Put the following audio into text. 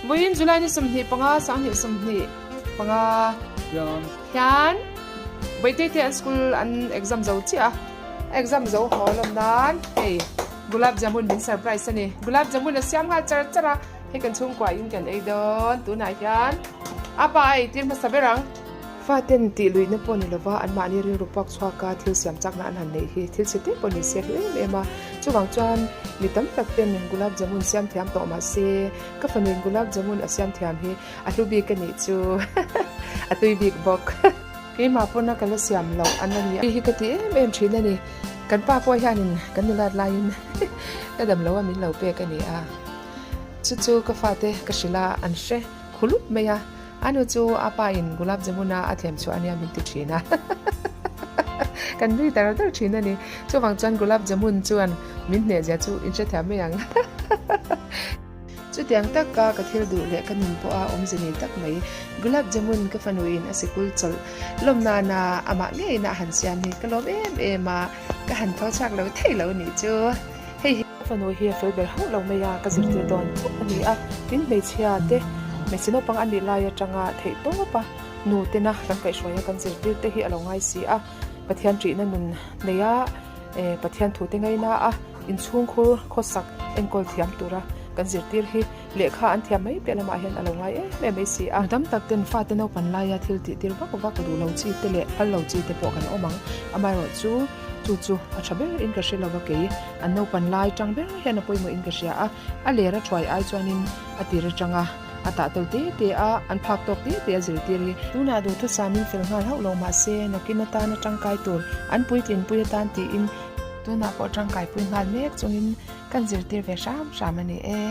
Vawiin July ni 25 2025 hian Vaitei te an school an exam zo chiah a, exam zo haw lawm nan hei gulab jamun min surprise a ni. Gulab jamun a siam nghal char char a, hei kan chhungkua in kan ei dawn tunah hian a pa a eitir hmasa ber ang. Faten tih luihna pawh ni lova anmahni rilru puak chhuaka thil siam chakna an han neih hi thil chhe te pawh ni se hlu em em a. Chuvang chuan mi tam tak ten gulab jamun siam thiam tawh mah se ka fanuin gulab jamun a siam thiam hi a hlu bik a nih chu a tui bik bawk. Keimah pawna ka la siam loh an la ni a. Hei hi ka ti em em thin a ni. Kan pa pawh hianin kan nulat laiin ka dam lo a min lo pek a ni a. Chu chu ka fate ka hrilh a an hre khulup mai a. A nu chu a pa in Gulab Jamun a a thlem chhuah ania min ti thin a. Kan nui dar dar thin a ni. Chuvang chuan Gulab Jamun chuan min hneh zia chu in hrethiam mai ang. Chutiang taka ka thil duh leh ka nun pawha awmze nei tak mai Gulab Jamun ka fanu in a sikul chawlh lawm nana amah ngeiin a han siam hi ka lawm em em a, ka han tho chhuak lo thei lo nih chu. Hei hi ka fanu hi a fel ber hauh lo mai a, ka zirtir dawn chauh a ni a, tin hmeichhia te hmeichhe naupang a nih lai atanga theih tawp a nu tena kan kaihhruai a kan zirtir te hi a lo ngai si a, Pathian ṭihna nun nei a Pathian thu te ngaina a inchhungkhur khawsak enkawl thiam tura kan zirtir hi lehkha an thiam mai piah lamah hian a lo ngai em em mai si a. Mi tam tak ten fate naupan laia thil tih tir vak vak duh lo chi te leh phal lo chi te pawh kan awm ang. Amaherawhchu chu chu a tha ber in ka hre lo va kei an naupan lai tang ber hian a pawimawh in ka hria a, a ler a thuai ai chuanin a tir atanga a tah tel te te a, an phak tawk te te a zirtir hi. Tunah duhthusam in fel nghal hauh lo mahse nakin atana tangkai tur an puitlin pui atan tiin tunah pawh tangkai pui nghal mek chungin kan zirtir ve hram hram a ni e.